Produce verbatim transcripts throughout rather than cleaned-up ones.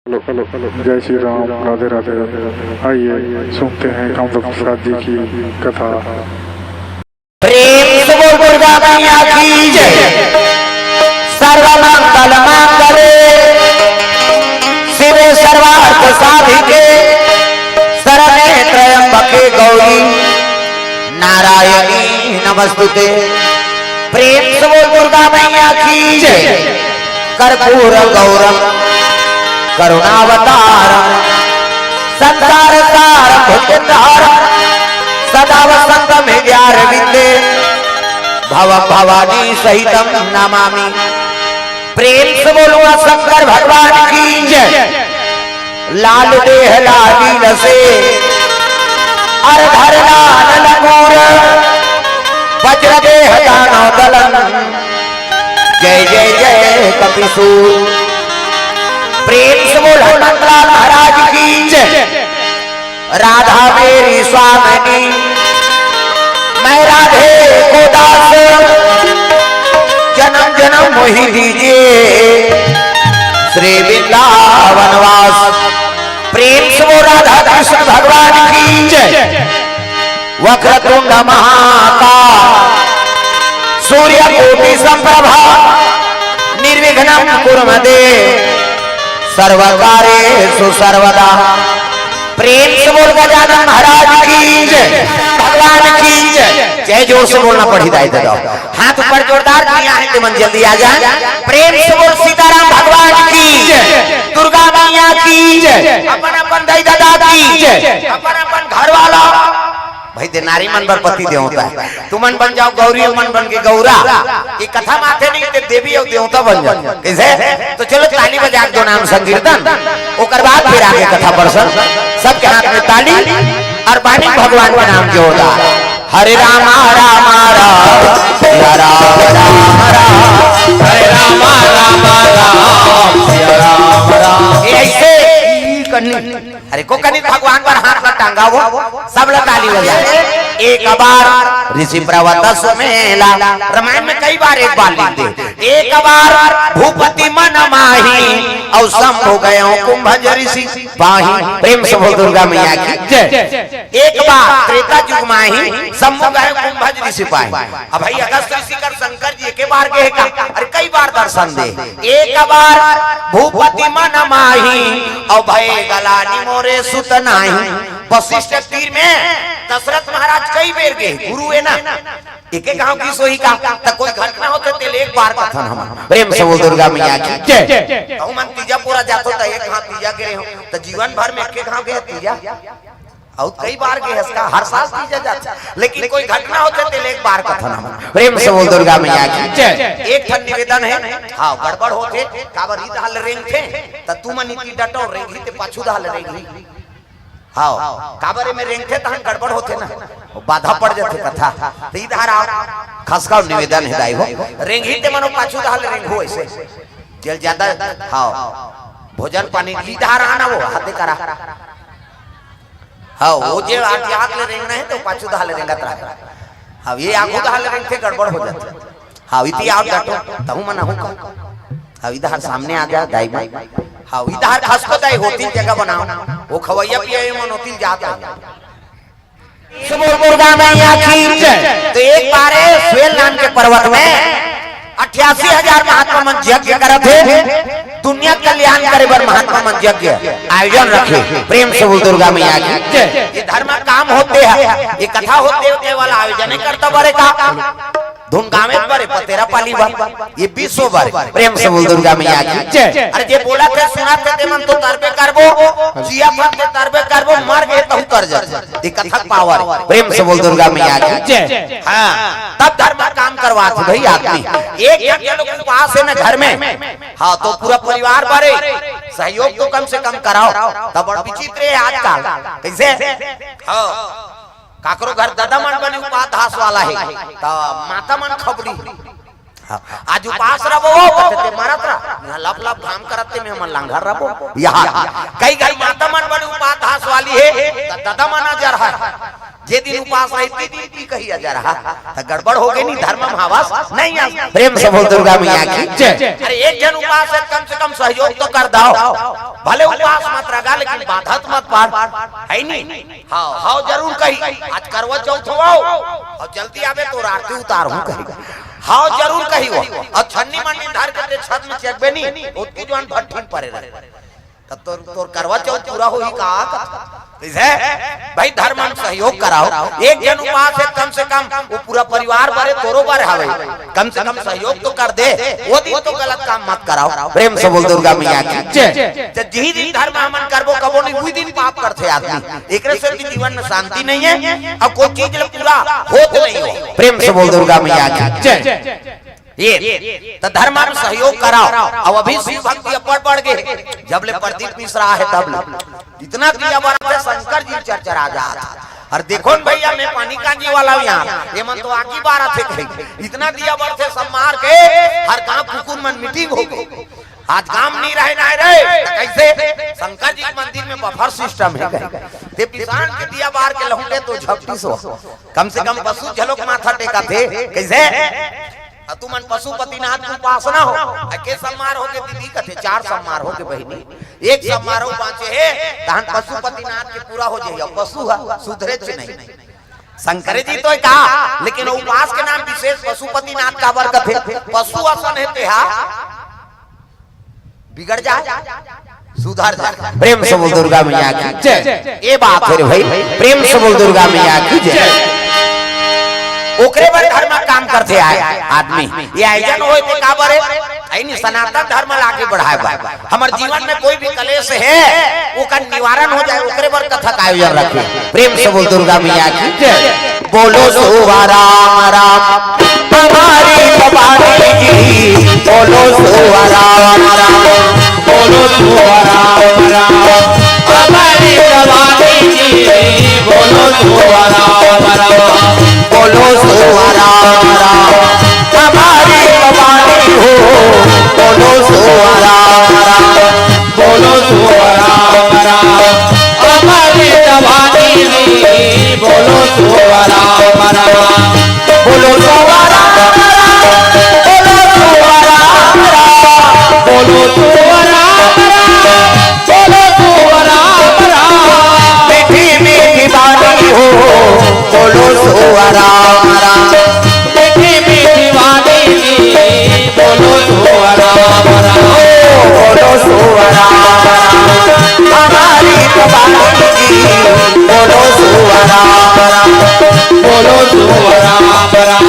Hello, hello, hello. जय श्री राम, राधे राधे। आइए, सुनते हैं कामदेव प्रसाद जी की कथा। प्रेम से बोल दुर्गा मैया की जय। सर्व मंगल मांगल्ये शिवे सर्वार्थ साधिके शरण्ये त्र्यंबके गौरी नारायणी नमस्तुते। प्रेम से बोल दुर्गा मैया की जय। कर्पूर गौरम करुणावतारम संसार सारम भुजगेंद्रहारम सदा वसंतम हृदयारविंदे भवम भवानी सहितम नमामि। प्रेम से बोलूंगा शंकर भगवान की जय। लाल देह लाल लसे अर धर लाल लंगूर, वज्र देह दानव दलन, जय जय जय कपिसूर। प्रेम से बोल हनुमंतलाल महाराज की जय। राधा मेरी स्वामिनी, मैं राधे को दास, जन्म जन्म मोहि दीजिए श्री वृंदावन वास। प्रेम से बोल राधा कृष्ण भगवान की जय। वक्रतुंड महाकाय सूर्य कोटि संप्रभा निर्विघ्नं कुरु मे देव सर्व कार्येषु सर्वदा। प्रेम से बोल गजानन महाराज की जय, भगवान की जय। जय जोर से बोलना पड़ी दाई दादा। हाथ ऊपर जोरदार, जिहां हे ते मन जल्दी आ जाए। प्रेम से बोल सीताराम भगवान की जय, दुर्गा मैया की जय, अपन अपन दाई दादा की जय, अपन अपन घर वाला। भाई दे नारी मन बर पति देवता हे, तुमन बन जाव गौरी, मन बन के गौरा। ये कथा माथे नहीं ते देवी अउ देवता बन जाव। कैसे? तो चलो ताली बजा के दो नाम संकीर्तन, ओकर बाद फिर आगे कथा प्रसंग। सबके हाथ में ताली अउ बानी भगवान के नाम जोरदार। हरे रामा रामा राम, सिया राम राम राम, हरे रामा रामा राम, सिया राम राम। ये ऐसे ही करनी। अरे को कनी भगवान बर हाथ ला टांगा वो, सब ला ताली बजा। एक बार ऋषि पर्वत सुमेला, रामायण में कई बार एक बार लिख दे। एक बार भूपति मन माही, अउ शंभु गयो कुंभज ऋषि पाही। प्रेम से बोल दुर्गा मैया की जय। एक बार त्रेता युग माही, शंभु गयो कुंभज ऋषि पाही। अब भाई अगस्त ऋषि कर शंकर जी एके बार गे हे का? अरे कई बार दर्शन दे। एक बार भूपति मन माही, अउ भय गलानी मोरे सुत नाही। वशिष्ठ तीर में दशरथ महाराज कई बेर गे, गुरु हे ना, एके घांव की सोही का, त कोई घटना होथे तेल एक बार कथन हम। प्रेम से बोल दुर्गा मैया की जय। कहूं मन तीजा पूरा जाथो त एक घांव तीजा गे हो, त जीवन भर में एके घांव गे तीजा। अउ कई बार गे हस का, हर साल तीजा जाथे, लेकिन कोई घटना होथे तेल एक बार कथन हम। प्रेम से बोल दुर्गा मैया की जय। एक ठन निवेदन हे, हां गड़बड़ होथे, काबर ई दहाल रेंगथे, त तुमन इति डटो, रेंगही ते पाछू दहाल रेंगही। हां, काबर एमे रेंगथे तहन गड़बड़ होथे ना, वो बाधा पड़ जाथे कथा। त ई दहार आओ, खसका निवेदन हे दाई हो, रेंगही ते मनो पाछू दहाल रेंगहू ऐसे, जेल ज्यादा, हां, भोजन पानी ई दहार आना वो हाथे करा। हां, वो जे आगे आग ले रेंगना हे त पाछू दहाल रेंगत रहा। हां, ये आगू दहाल रेंगथे गड़बड़ हो जाथे। हां, इति आप डटो, तहूं मन आहूं का। हां, इधर सामने आ जा दाई मां। हां, इधर खसको दाई होतिल जगह बनाओ। वो खवैया पिया ये मन होतिल जात हे। बोल दुर्गा मैया की जय। त एक बार ए स्वेल नाम के पर्वत में अट्ठासी हजार महात्मा मन यज्ञ करत हे, दुनिया कल्याण करे बर महात्मा मन यज्ञ आयोजन रखे। प्रेम से बोल दुर्गा मैया की जय। ये धर्म काम होथे, ये कथा होथे, ते वाला आयोजन करत बरे का धुन गावे बरे पतेरा पाली बर, ये विश्व बर। प्रेम से बोल दुर्गा मैया की जय। अरे जे बोलथे सुनथे ते मन तो तरबे करबो, जियथे ते तरबे करबो, मर गे तहूं तर जाथे। ये कथा के पावर। प्रेम से बोल दुर्गा मैया की जय। हां, तब धर्म काम करवाथे भाई आदमी। एक एक लोग उपास हे ना घर में, हां, तो पूरा परिवार बरे, सहयोग तो कम से कम कराओ। तब बड़ विचित्र हे आजकल। कैसे? हां, काकरो घर ददा मन बने उपास वाला हे, त माता मन खबड़ी। हां, आज उपास रबो, कथे ते मरत रह, इहां लप लप घाम करत ते में हमन लांघर रबो। इहां कई घर माता मन बने उपास वाली हे, त ददा मन अजर हे। ये दिन उपास रही, तीन दिन पी कही अजर हा, त गड़बड़ हो गई नी, धर्म में हवस नहीं आस। प्रेम से बोल दुर्गा मैया की जय। अरे एक जन उपास है, कम से कम सहयोग तो कर दो, भले उपास मत रगा लेकिन बाधत मत पाड़, है नी? हाँ, हाँ जरूर कही, आज करवा चौथ हो, और जल्दी आवे तो आरती उतार हूँ कही, हाँ जरूर कही हो। और छन्नी मन्नी धर के ते छत में चेकबे नी, ओतकी जवान भट्ठी में पड़े रहे। तब तोर, तोर करवा चौथ पूरा होही का? कइसे? भाई, धर्म में सहयोग कराओ। एक जन उपास है, कम से कम वो पूरा परिवार बरे, तोरो बर हवे, कम से कम सहयोग तो कर दे। वो दिन तो गलत काम मत कराओ। प्रेम से बोल दुर्गा मैया की जय। जब जिही दिन धर्म हमन करबो, कबो नहीं, उही दिन पाप करथे आदमी। एकरे से भी जीवन में शांति नहीं है, अब कोई चीज ले पूरा होत नहीं हो। प्रेम से बोल दुर्गा मैया की जय। ये तो धर्म में सहयोग कराओ। अब अभी शिव भक्ति अब्बड़ बढ़ गए, जब ले प्रदीप मिश्रा है तब ले इतना दिया बरथे, शंकर जी चरचरा जात। और देखो न भैया, मैं पानी कांजी वाला हूँ यहाँ, ये मन तो आगी बारथे कहीं, इतना दिया बरथे, सब मार के हर गांव कुकुर मन मीटिंग हो गई। आज काम नहीं रहे, ना रहे, तो कैसे? शंकर जी के मंदिर में बफर सिस्टम है कहीं। ते पिसान के दिया बार के लहुटे तो झपटी सो, कम से कम पशु झलोक माथा टेका थे। कैसे? अ तुमन पशुपतिनाथ के उपासना हो, अ के सम्मार हो के दीदी कथे, चार सम्मार हो के बहिनी, एक समारोह बाँचे हे, तहन पशुपतिनाथ के पूरा हो जाई। अब पशु ह सुधरेच नहीं। शंकर जी तो कहा, लेकिन उपास के नाम विशेष पशुपतिनाथ काबर कथे? पशु असन हे तेहा बिगड़ जाए, सुधर जाए। प्रेम से बोल दुर्गा मैया की जय। ये बात है रे भाई, प्रेम से बोल दुर्गा मैया की जय। ओकरे बर घर में काम करथे आए आदमी, ये आयोजन होए ते काबर हे? ऐनी सनातन धर्म ला आगे बढ़ाए बर, हमर जीवन में कोई भी कलेश है, ओकर निवारण हो जाए, ओकरे बर कथा का आयोजन रखे। प्रेम से बोल दुर्गा मैया की जय। बोलो सुवा राम राम हमारी भवानी जी, बोलो सुवा राम राम, बोलो सुवा राम राम हमारी भवानी जी, बोलो सुवा राम राम, बोलो सुवा राम राम हमारी भवानी हो, बोलो सुवा राम राम, बोलो सुवा राम राम हमारी भवानी जी, बोलो सुवा राम राम, बोलो सुवा राम राम, बोलो सुवा राम राम, बोलो सुवा राम राम, बोलो सुवा राम राम। मीठी मीठी बानी हो, बोलो सुवा राम राम। मीठी मीठी बानी जी, बोलो सुवा राम राम। ओ, बोलो सुवा राम राम। हमारी भवानी जी, बोलो सुवा राम राम। बोलो सुवा राम राम।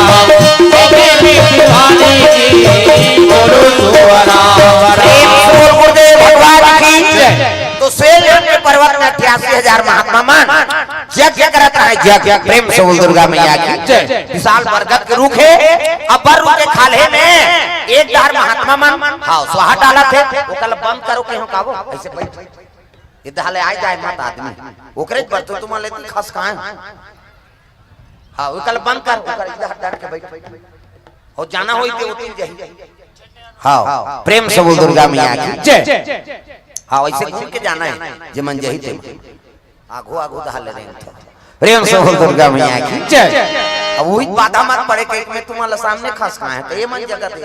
मीठी मीठी बानी जी, बोलो सुवा राम राम। प्रेम से बोल गुरुदेव भगवान की जय। तो सेल के पर्वत में अट्ठासी हजार महात्मा मन यज्ञ करत रहे, यज्ञ। प्रेम से बोल दुर्गा मैया की जय। विशाल बरगद के रुख हे, अब्बड़ रुख के खाल्हे में एक डहर महात्मा मन, हाँ, स्वाहा डालत हे, ओकर ला बंद करो, कहो काबो, ऐसे बैठ। ये डहर ले आए जाए मत आदमी, ओकरे बर तो तुमन लेती खसकाए। हाँ, ओकर ला बंद कर, ओकर इधर डट के बैठ। और जाना होई ते ओती जाही। हाँ, प्रेम से बोल दुर्गा मैया की जय। हाँ, वैसे घूम के जाना है, जे मन जाही ते। आघू आघू डहर ले रहे हैं। प्रेम से बोल दुर्गा मैया की जय। अब वही बाधा मत पड़े कि मैं तुम्हारे सामने खसकाए हैं, तो ये मन जगह दे।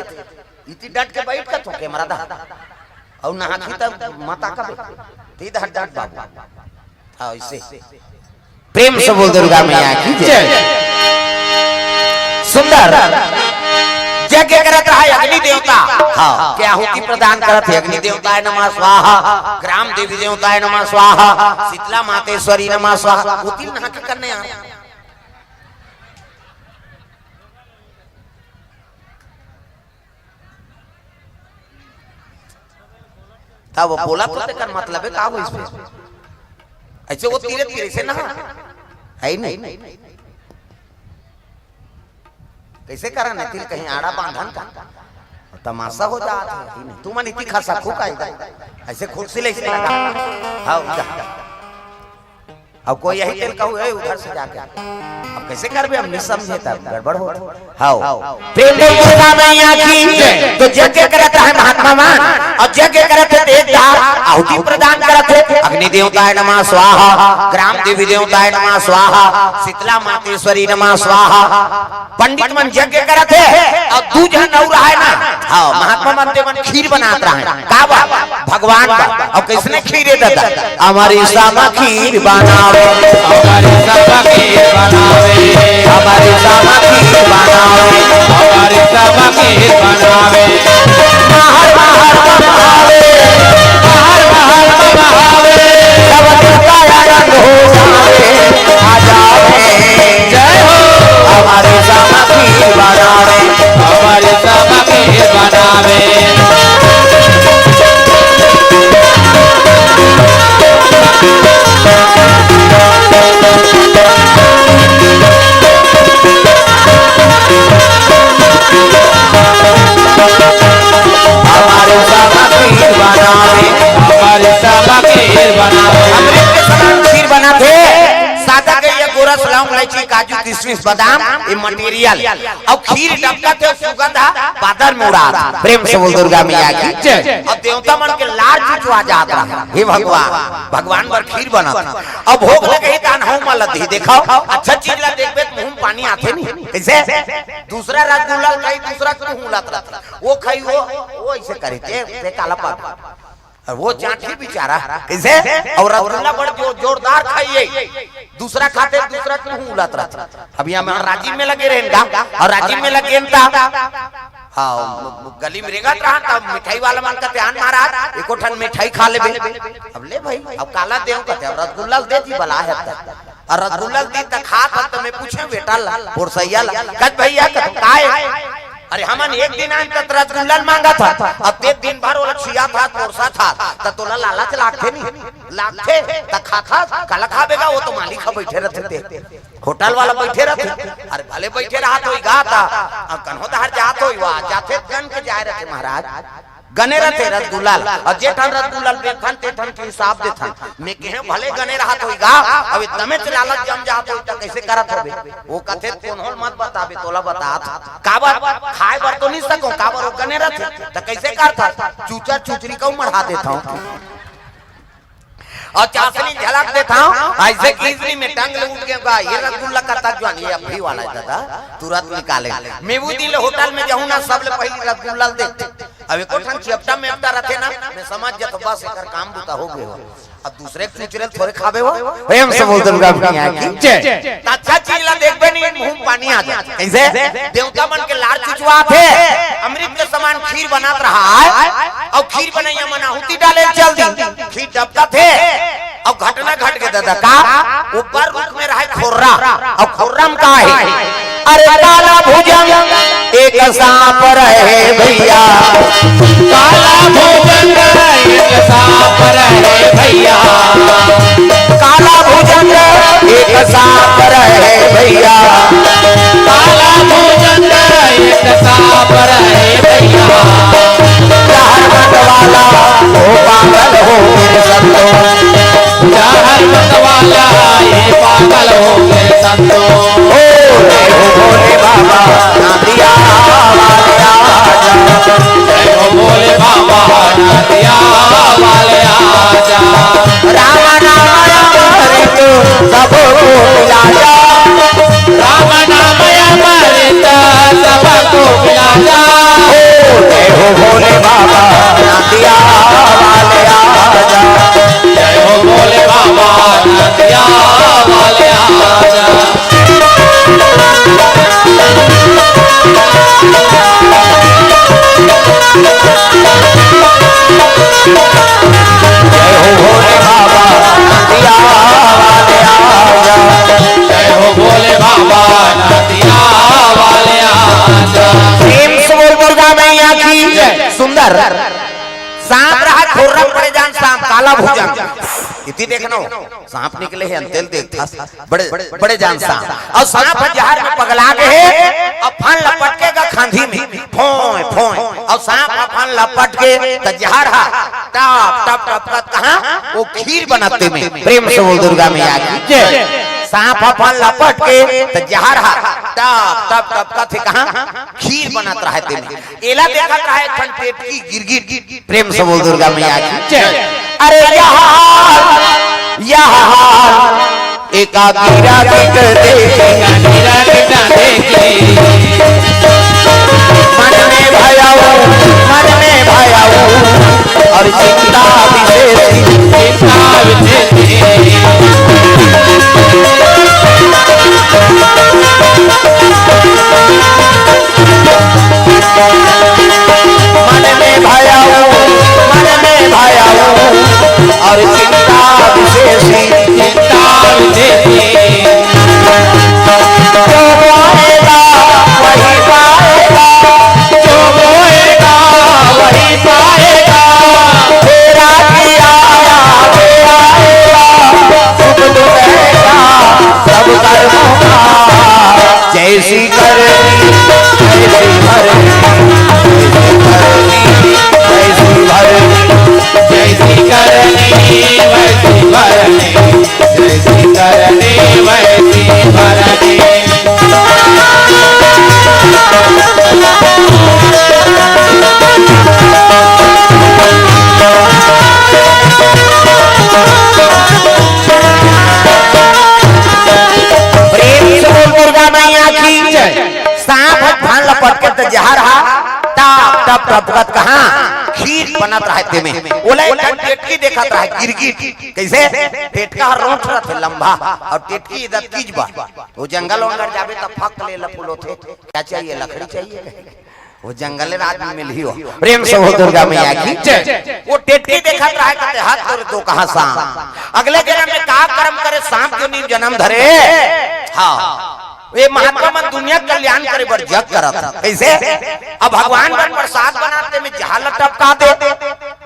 इतनी डट के बैठ कर तो कैमरा दा। और नहा की तब माता का बे। ती डट डट बाबू। हाँ, इसे। प्रेम से बोल दुर्गा मैया की जय। जय। सुंदर। यज्ञ करत रहा अग्नि देवता। हाँ। के आहुति प्रदान करत हे, अग्नि देवताय नमः स्वाहा, ग्राम देवी देवताय नमः स्वाहा, शीतला मातेश्वरी नमः स्वाहा। वो तीन नहा के करने आ। तब वो बोला तो तेकर मतलब है का हो इसमें? ऐसे वो तीरे तीरे से नहा। है ही नहीं। कैसे करा नहीं? तीर कहीं आड़ा बांधन का तमाशा हो जात है। तुमन इतनी खसकू का इधर। ऐसे खुर्सी ले इसे लगा। हाँ, उधर। अब कोई यही तेल कहू है उधर से जाके, अब कैसे करबे, हम नहीं समझे, तब गड़बड़ हो। हाओ, प्रेम से दुर्गा मैया की। तो यज्ञ करत रहे महात्मा मन, और यज्ञ करत हे तो एक दार आहुति प्रदान करत हे, अग्नि देवताय नमः स्वाहा, ग्राम देवी देवताय नमः स्वाहा, शीतला मातेश्वरी नमः स्वाहा। पंडित मन यज्ञ करत हे, और दू झन अउ रहे ना, हाँ, महात्मा मन ते मन खीर बनात रहे। का बा? भगवान बा। और कैसने खीर हे दादा? हमारी सामा खीर बनावे। हमारी सामा खीर बनावे। हमारी सामा खीर बनावे। हमारी सामा खीर बनावे। बाहर, बाहर, बाहर। बाहर, बाहर, बाहर। सब दुख का आनंद हो जावे। आ जावे। जय हो। हमारी सामा खीर बनावे। हमारी सामा खीर बनावे। हमारे सामा खीर बनावे। हमारे सामा खीर बनावे। अमृत के समान खीर बनाथे। सादा के ये गोरस, लौंग, इलायची, काजू, किशमिश, बादाम, ये मटेरियल। अउ खीर डबकत हे, सुगंध बादर में उड़ात। प्रेम से बोल दुर्गा मैया की जय। अउ देवता मन के लार चुचवा जात रहा, हे भगवान, भगवान बर खीर बनत। अउ भोग लगे ही तान हूँ मलत ही। देखो, अच्छा चीज ला देखबे त मुंह में पानी आथे नहीं। कैसे? दूसरा रसगुल्ला खाई, दूसरा के मुंह उलत रहा। वो खाई, वो, वो ऐसे करे, ते, ते काला पाप। और वो चांटी बेचारा, कैसे? और रसगुल्ला बड़ जो-, जोरदार खाई है। दूसरा खाते, दूसरा के मुंह उलत रहा। अभी हम यहाँ राजिम में लगे रहेन गा, और राजिम में लगे ता, हाँ, गली में रेंगत रहा, तब मिठाई वाला मन कहते, "आन महाराज, एको ठन मिठाई खा लेबे।" अब ले भाई, अब काला देव कहते, अब रसगुल्ला दे दी, बला है तब। और रसगुल्ला दी त खात हन, त मैं पूछे बेटा ला, पोरसैया ला, कहत, "भैया, कहत, काय?" "अरे, हमन एक दिन आन त रसगुल्ला मांगत हन, अब ते दिन भर ओला खियात हस, पोरसत हस, त तोला लालच लागथे नहीं?" "लागथे, त खात हस, काला खाबे गा, वो तो मालिक ह बैठे रथे ते, होटल वाला बैठे रथे।" "अरे, भले बैठे रहत होही गा, त, अ, कन्हो डहर जात होही, वा जाथे त गन के जाए रथे महाराज।" गने रथे रसगुल्ला ल, अउ जे ठन रसगुल्ला ल बेचथन, ते ठन के हिसाब देथन। मैं कहे भले गने रहत होही गा, अब एकदमेच लालच जम जात होही, त कैसे करत होबे? वो कथे, "कोनो ल मत बताबे, तोला बतात हंव।" काबर? खाए बर तो नहीं सको, काबर वो गने रथे, त कैसे करथस? चूचर चुचरी कहूँ मढ़ा देथंव। अउ चासनी झलक देथंव, ऐसे कि इजली में टंग ले उठ के गा, "ये रसगुल्ला कतक जुवान, ये अभी वाला है दादा, तुरंत निकाले।" मैं वो दिन ले होटल में जाहूँ ना, सबले पहली रसगुल्ला ल देख। अब एको ठन चिपटा मेपटा रथे ना, मैं समझ जाथंव, बस एकर काम बुता हो गे हो। अब दूसरे के चुचरे ल थोरे खाबे हो। प्रेम से बोल दुर्गा मैया की जय। त अच्छा चीज ला देखबे नहीं, मुंह में पानी आ जाए। कैसे? देवता मन के लार चुचवाथे, अमृत के समान खीर बनात रहा है, अउ खीर बनइया मन आहुति डाले चल दी, खीर डबकत हे, अउ घटना घट गे दादा का, ऊपर रुख में रहे खोर्रा, अउ खोर्रा में का हे? अरे काला भुजंग एक सांप रहे भैया, काला भुजंग एक सांप रहे भैया, काला भुजंग एक सांप रहे भैया, काला भुजंग एक सांप रहे भैया। जहर मत वाला हो पागल हो मेरे संतो, जहर मत वाला ये पागल हो मेरे संतो। ओ जय हो भोले बाबा नाथिया वाले आजा। जय हो भोले बाबा नाथिया वाले आजा। राम नाम अमृत सबको पिला जा। राम नाम अमृत सबको पिला जा। ओ जय हो भोले बाबा नाथिया वाले आजा। जय हो भोले बाबा नाथिया वाले आजा। जय हो भोले बाबा नाथिया वाले आजा। जय हो भोले बाबा नाथिया वाले आजा। प्रेम से बोल दुर्गा मैया की जय। सुंदर सांप रहा, खोर्रा पड़े जान सांप, काला भुजंग। इति देखनो, सांप निकले हे, अंतेल देखथस, बड़े, बड़े जान सांप। अउ सांप ह जहर में पगला गे हे, अउ फन लपट के गा खांधी में, फोंय, फोंय। अउ सांप ह फन लपट के, त जहर ह टप, टप, टप, टप, कहाँ? वो खीर बनत तेमे। प्रेम से बोल दुर्गा मैया की जय। सांप अपन लपट के त जहर हा टप टप टप कथे कहाँ खीर बनत रहे तेमे। एला देखत रहे एक ठन टेटकी गिरगिट। प्रेम से बोल दुर्गा मैया की जय। अरे यह हाल, यह हाल एका गिरगिट देखे। गिरगिट देखे। मन में भयाऊ, मन में भयाऊ और चिंता विशेष। चिंता विशेष। मन में भयाऊ, मन में भयाऊ और चिंता विशेष। चिंता विशेष। जो बोएगा वही पाएगा, जो बोएगा वही पाएगा। तेरा किया, तेरा, तेरा सुख दुख है क्या सब कर्मों का। जैसी करनी, वैसी भरनी, जैसी करनी, वैसी भरनी। जैसी करनी, वैसी भरनी, जैसी करनी, वैसी भरनी। प्रेम से बोल दुर्गा मैया की जय। सांप ह धान ल पटके त जहर हा टप टप टपकत कहाँ खीर बनत रहे तेमे। ओला एक ठन टेटकी देखत रहे गिरगिट। कइसे? टेटका ह रोंठ रथे लंबा अउ टेटकी दतकीच बा। वो जंगल वंगल जाबे त फक ले ल फुलोथे। क्या चाहिए? लकड़ी चाहिए। वो जंगल राज में मिलही हो। प्रेम से बोल दुर्गा मैया की जय। वो टेटकी देखत रहे कथे हाथ तोरे दो कहाँ सांप। अगले जन्म में का कर्म करे सांप के नीव जन्म धरे। हाँ। ये महात्मा मन दुनिया के कल्याण करे बर जग करत हे। कइसे? अब भगवान मन प्रसाद बनाथे में जहर ल टपका दे।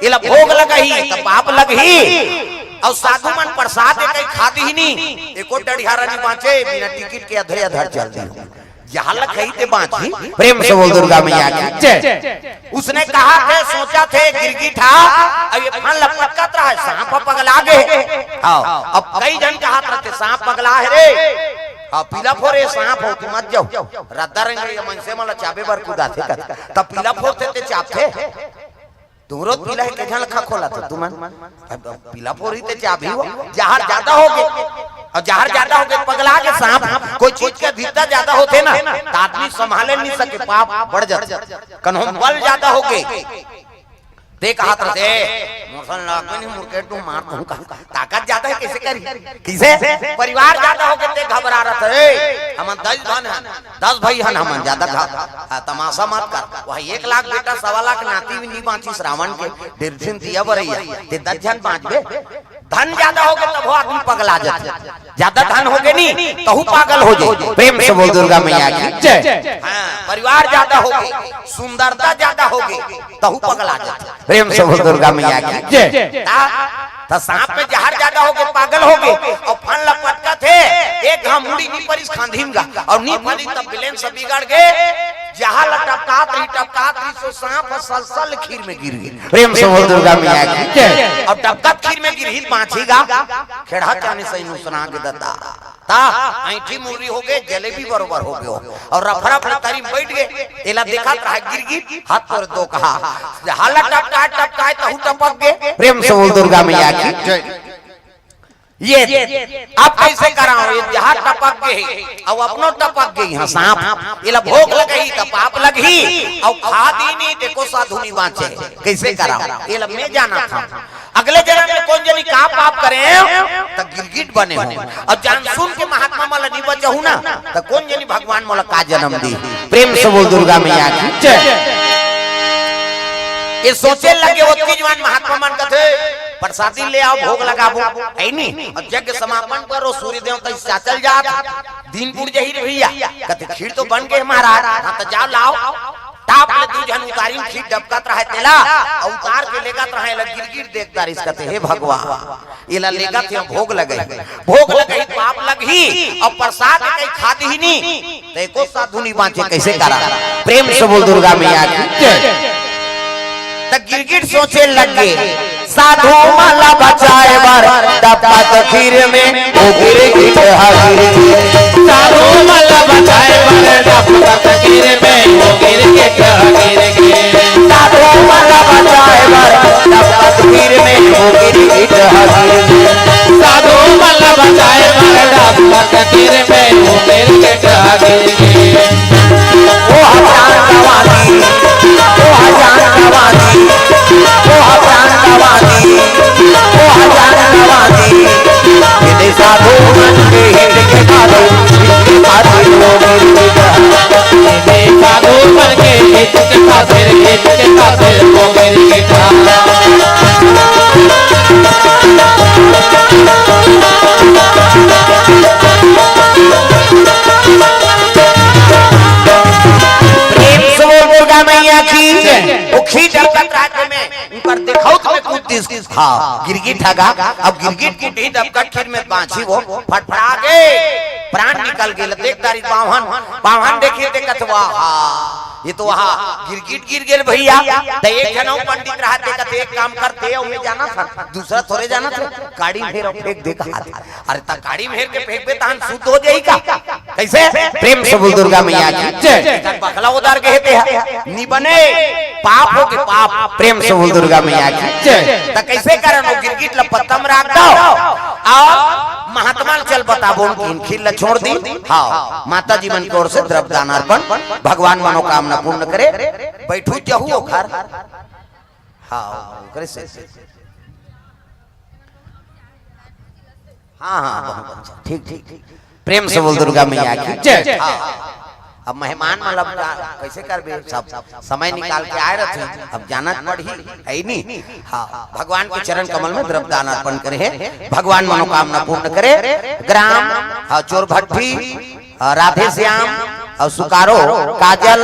एला भोग लगही त पाप लगही। अउ साधु मन प्रसाद एके खादी ही नी। एको डढ़ियारा नी बांचे बिना टिकट के अधरे अधर चल दी। जहर ल खही ते बांचही। प्रेम से बोल दुर्गा मैया की जय। उसने कहा थे, सोचा थे गिरगिट हा, अब ये फन ल पटकत रहे, सांप ह पगला गे। हाँ, अब कई झन कहत रहिथे सांप पगला हे रे। हाँ, पीला फोर ए सांप हो, तू मत जाव। रद्दा रंग ये मनसे मन ल चाबे बर कुदाथे कथे। तब पीला फोर थे ते चाबथे। तुमरो पीला हे, के झन ल खखोला तो तुमन। अब पीला फोर ही ते चाबही हो, जहर जादा हो गे। अउ जहर जादा हो गे, पगला गे सांप। कोई चीज के अधीरता जादा होथे ना, त आदमी संभाले नी सके, पाप बढ़ जाथे। कन्हो बल जादा हो गे। ते कहत रथे, "मोर सन लागबे नी, मोर के डू मार दूं का।" ताकत जादा हे, कइसे करी? कइसे? परिवार जादा हो गे, ते घबरा रथे। हमन दस झन हन, दस भाई हन हमन, जादा घ-, आ, तमाशा मत कर। वही एक लाख बेटा, सवा लाख नाती भी नी बांचिस रावण के, डेढ़ झन दिया बरइया, ते दस झन बांचबे। धन जादा हो गे, तभो आदमी पगला जाथे। जादा धन हो गे नी, तहू पागल हो जाए। प्रेम से बोल दुर्गा मैया की जय। हाँ, परिवार जादा हो गे, सुंदरता जादा हो गे, तहू पगला जाथे। प्रेम से बोल दुर्गा मैया की जय। ता, ता सांप में जहर जादा हो गे, पागल हो गे, अउ फन ल पटकत हे, एक घांव मुड़ी नी परिस खांधी म गा, अउ नी फनी तब बिलेन से बिगड़ गे, जहर ल टपकात रही, टपकात रही, सो सांप ह सलसल खीर में गिर गे। प्रेम से बोल दुर्गा मैया की जय। अउ टपकत खीर में गिरही त बांचही गा, खेड़हा चानी सही नुसना गे ददा। ता ऐंठी मुर्री हो गे, जलेबी बरोबर हो गे, अउ रफरफ ले तरी म बइठ गे। एला देखत रहा गिरगिट, हाथ तोर दो कहा, जहर ल टपकाए टपकाए तहू टपक गे। प्रेम से बोल दुर्गा मैया की जय। ये अब कइसे कराओ, ये जहर टपक गे, अउ अपनो टपक गे, हाँ सांप, एला भोग लगही त पाप लगही, अउ खादी नी, ते एको साधु नी बांचे, कइसे कराओ, एला मैं जानत हंव। अगले जनम में कोन जनी का पाप करे, त गिरगिट बने हो। अउ जान सुन के महात्मा मन ल नी बचाहू ना, त कोन जनी भगवान मोला का जनम दी। प्रेम से बोल दुर्गा मैया की जय। ये सोचे लगे, ओतकी जुवार महात्मा मन कथे, "प्रसादी ले आओ, भोग लगाबो।" हे नी? अउ यज्ञ समापन करो, सूर्य देवता इस चल जात, दिन बुड़ जही रे भइया। कथे, "खीर तो बन गे महाराज।" "हाँ, त जाओ लाओ।" टाप ले दू झन उतारिन, खीर डबकत रहय तेला, अउ उतार के लेगत रहय, एला गिरगिट देख डारिस, कथे, "हे भगवान, एला लेगत हे, भोग लगही, भोग लगही, पाप लगही, अउ प्रसाद कहीं खादही नी, त एको साधु नी बांचे, कइसे करा?" प्रेम से बोल दुर्गा मैया की जय। त गिरगिट सोचे लग गे, "साधु मन ला बचाए का तकदीर में वो गिरगिट हा गिरगिट। साधु मन ला बचाए बर डबकत तीर में वो गिरगिट हा गिरगिट। साधु मन ला बचाए बर डबकत तीर में वो गिरगिट हा गिरगिट। साधु मन ला बचाए बर डबकत तीर में वो गिरगिट हा गिरगिट। ओ हा प्राण गंवा दी, ओ हा जान गंवा दी, ओ हा प्राण गंवा दी, ओ हा जान गंवा दी। ये दे साधु मन के हित के खातिर, हित के खातिर वो गिरगिट। ये दे साधु मन के हित के खातिर, हित के खातिर वो गिरगिट। प्रेम से बोल दुर्गा मैया की जय। वो खींच अंगत राज्य में ऊपर देखावत में कूद दिस। हाँ, गिरगिट हगा। अब गिरगिट कूटी तब कटखिर में बांची वो फटफड़ा गे, प्राण निकल गे। देख तारी बावन, बावन देखी ते कथवा, हाँ, ये तो वहाँ गिरगिट गिर गेल भैया। त एक जनऊ पंडित रहा, देखत एक काम करते, ओमे जाना था, दूसरा थोड़े जाना था, काड़ी फेर फेंक दे कहा था। अरे, त काड़ी फेर के फेंकबे, तहन शुद्ध हो जाई का? कैसे? प्रेम से बोल दुर्गा मैया की जय। जब बखला उधार के हेते है, नी बने, पाप हो के पाप। प्रेम से बोल दुर्गा मैया की जय। त कैसे करन, वो गिरगिट ल पत्ता म राख दो, और महात्मा ल चल बताबो, उनकी इनखिल ल छोड़ दी। हाँ, माता जी मन की ओर से द्रव्य दान अर्पण, भगवान मनोकामना पूर्ण करे। बैठू जहू ओखर। हाँ, ओकरे से। हाँ, हाँ, बहुत अच्छा। ठीक, ठीक, ठीक। प्रेम से बोल दुर्गा मैया की जय। हाँ, हाँ। अब मेहमान मतलब का-, कैसे करबे? सब समय निकाल के आए रहते हैं। अब जाना पड़ी, है ही नहीं। हाँ, भगवान के चरण कमल में द्रव्य दान अर्पण करे हैं। भगवान मनोकामना पूर्ण करे। ग्राम, हाँ, चोरभट्टी, अ, राधे श्याम अउ सुकारो, काजल,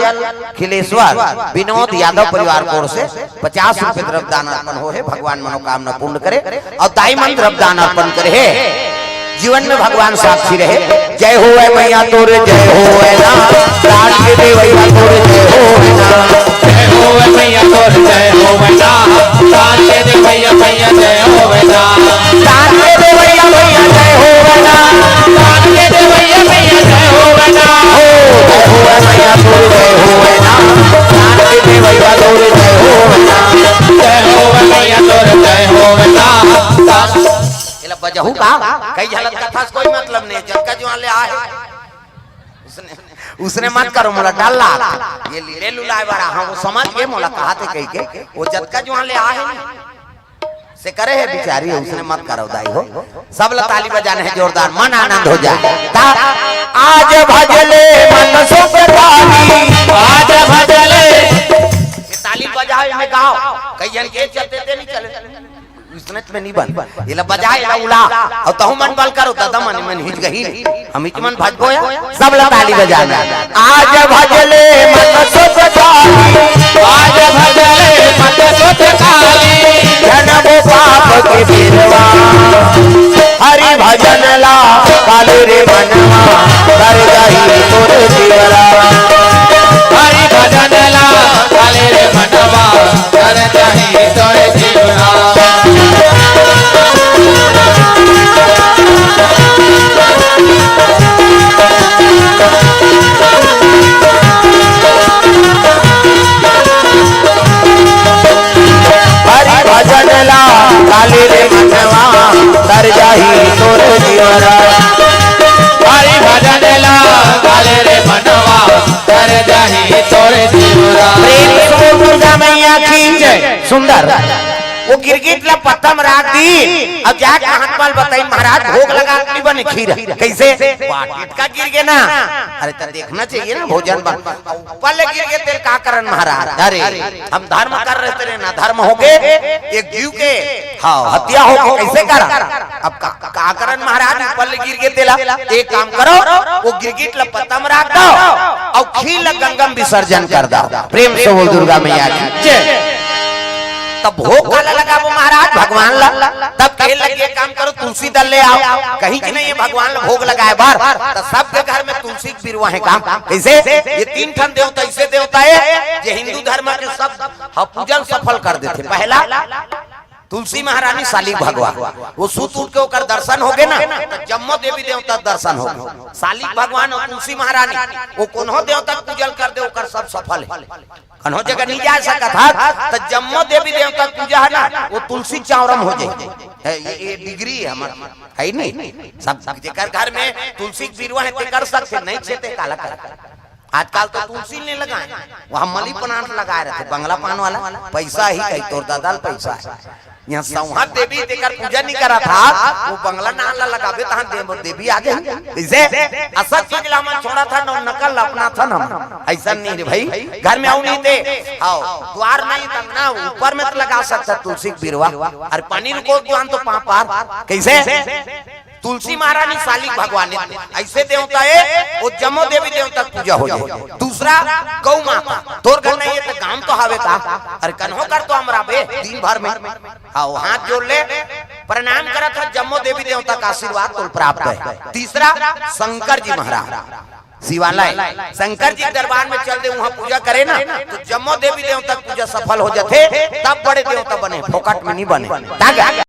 खिलेश्वर, विनोद यादव परिवार की ओर से पचास रुपये द्रव्य दान अर्पण हो हे। भगवान मनोकामना पूर्ण करे अउ दाई मन द्रव्य दान अर्पण करे हे। जीवन में भगवान साक्षी रहे। जय होवै मैया तोर, जय होवै ना, प्राण के देवैया तोर, जय होवै ना। जय होवै मैया तोर, जय होवै ना, प्राण के देवैया मैया, जय होवै ना। प्राण के देवैया मैया, जय होवै ना। प्राण के देवैया मैया, जय होवै ना। हो, जय होवै मैया तोर, जय होवै ना। प्राण के देवैया तोर, जय होवै ना। जय होवै मैया तोर, जय होवै ना। एला बजाहू का? कई झलक कथा से कोई मतलब नहीं, जतका जुआन ले आहे। उसने, उसने मत करो, मोला डर लाग। ये लीले लुलाए वाला, हाँ, वो समझ गए, मोला कहा थे कही के, वो जतका जुआन ले आहे ना, से करे हे बिचारी, उसने मत करो दाई हो। सब ला ताली बजाने हे जोरदार, मन आनंद हो जाए। ता-, आज भजले मन सुख थारी। आज भजले। ये ताली बजाओ, इनमें गाओ। कई जन के चलते ते नहीं चले। इसने में नहीं बन। ये ला बजा, ये ला उला। अउ तहु मन बल करो, दादा मन, मन हिच गही। हम हिच मन भजबो या। सब ला ताली बजाना। आज भजले मन सुख थारी। आज भजले मन सुख थारी। जनबो पाप के बिरवा। हरि भजन ला काले रे मनवा। कर जाही तोर जीवरा। हरि भजन ला काले रे मनवा। कर जाही तोर जीवरा। हरि भजन ला काले रे मनवा, तर जाही तोर जीवरा। हरि भजन ला काले रे मनवा, तर जाही तोर जीवरा। प्रेम से बोल दुर्गा मैया की जय। सुंदर। वो गिरगिट ला पत्ता में राख दी, अब जाके महात्मा ल बताई, महाराज भोग लगा नहीं बने खीर। कैसे? बाटी का गिर गे ना। अरे तो देखना चाहिए ना भोजन बन। ऊपर ले गिर गे तेल का करन महाराज? अरे हम धर्म कर रहे थे ना, धर्म हो गए, एक जीव के, हाँ, हत्या हो गए, कैसे कर? अब का, का करन महाराज? ऊपर ले गिर गे तेला। एक काम करो, वो गिरगिट ला पत्ता में राख दो और खीर ला गंगा में विसर्जन कर दो। प्रेम से बोल दुर्गा मैया की जय। तब भोग काला लगाबो महाराज भगवान ला? तब कहे लगे, "एक काम करो, तुलसी दल ले आओ।" कहीं कि नहीं, ये भगवान ला भोग लगाए बार, तो सबके घर में तुलसी के बिरवा है काम। कैसे? ये तीन ठन देवता, ऐसे देवता है, ये हिंदू धर्म के सब ह पूजन सफल कर देते। पहला तुलसी महारानी सालिक भगवान, वो सुत उठ के ओकर दर्शन होगे ना, त जम्मो देवी देवता दर्शन होगे। सालिक भगवान अउ तुलसी महारानी, वो कोनो देवता के पूजल कर दे, ओकर सब सफल हे। कोनो जगह नहीं जा सकत हा, त जम्मो देवी देवता के पूजा हे ना, वो तुलसी चावरम हो जाए। ये, ये डिग्री हे हमर, हे नहीं? सब जेकर घर में तुलसी के बिरवा हे, ते कर सकथे, नहीं छे ते काला कर। आजकल तो तुलसी नहीं लगाए, वहाँ मली प्लांट लगाए रहिथे, बंगला पान वाला। पैसा ही कही, तोर दादा ल पैसा हे। यहाँ सौंहा देवी तेकर पूजा नहीं करत हा, वो बंगला नान ला लगाबे, तहाँ देव देवी आ जाही। कइसे? असल चीज ला हमन छोड़त हन, नकल ला अपनाथन हम। अइसन नहीं रे भाई, घर में अउ नहीं ते, हाव, द्वार नहीं, त अंगना ऊपर में तो लगा सकत हा तुलसी के बिरवा। अरे पानी रुको, दुआन तो पाँव पार। कइसे? तुलसी महारानी सालिक भगवान हे, अइसे देवता हे, वो जम्मो देवी देवता के पूजा हो जाए। दूसरा, गौ माता, तोर घर नहीं हे त गांव तो हावे का? अरे कन्हो कर तो अमराबे दिन भर में। हाव, हाथ जोड़ ले, प्रणाम करत हा, जम्मो देवी देवता के आशीर्वाद तोर प्राप्त हे। तीसरा, शंकर जी महाराज, शिवालय, शंकर जी के दरबार में चल दे, वहाँ पूजा करे ना, त जम्मो देवी देवता के पूजा सफल हो जाथे, तब बड़े देवता बने, फोकट में नहीं बने। ताकि